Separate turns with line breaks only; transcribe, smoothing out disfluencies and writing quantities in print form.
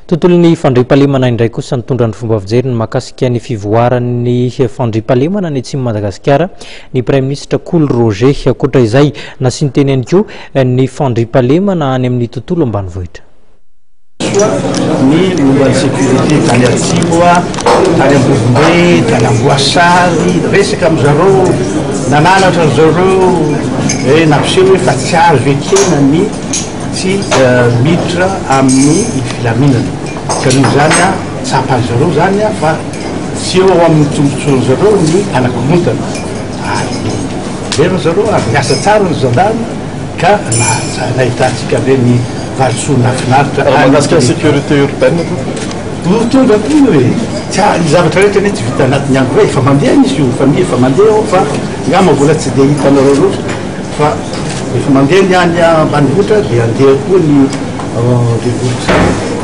Tontolon'ny fandriampahalemana indray kosa nitondra ny fomba fijeriny mahakasika ny fivoaran'ny fandriampahalemana any atsimon'i Madagasikara ny Praiminisitra Kolo Roger. Ankoatra izay, nasiany teny ihany koa ny fandriampahalemana any amin'ny tontolo ambanivohitra.
Soa ny momba ny sécurité tany atsimo, tany Ambovombe, tany Amboasary, niresaka amin-dry zareo, nananatra an-dry zareo, nampiseho hoe fa tsy azo ekena ny tsy miditra amin'ny filaminana. Ka noho izany, tsapan-dry zareo izany fa tsy eo amin'ny tombotsoan-dry zareo ny hanakorontana. Ary miverina ry zareo ary miasa tsara ny gendarme ka nahitantsika ireny valisoa nahafinaritra
any. Mahakasika ny sécurité urbaine tompoko?
Ho tonga koa io e! Tsy ny zavatra rehetra anie tsy vita anatin'ny andro iray, efa mandeha izy io, efa efa mandeha ao fa angamba mbola tsy dia hitanareo loatra fa efa mandeha ny any ambanivohitra dia handeha koa ny renivohitra.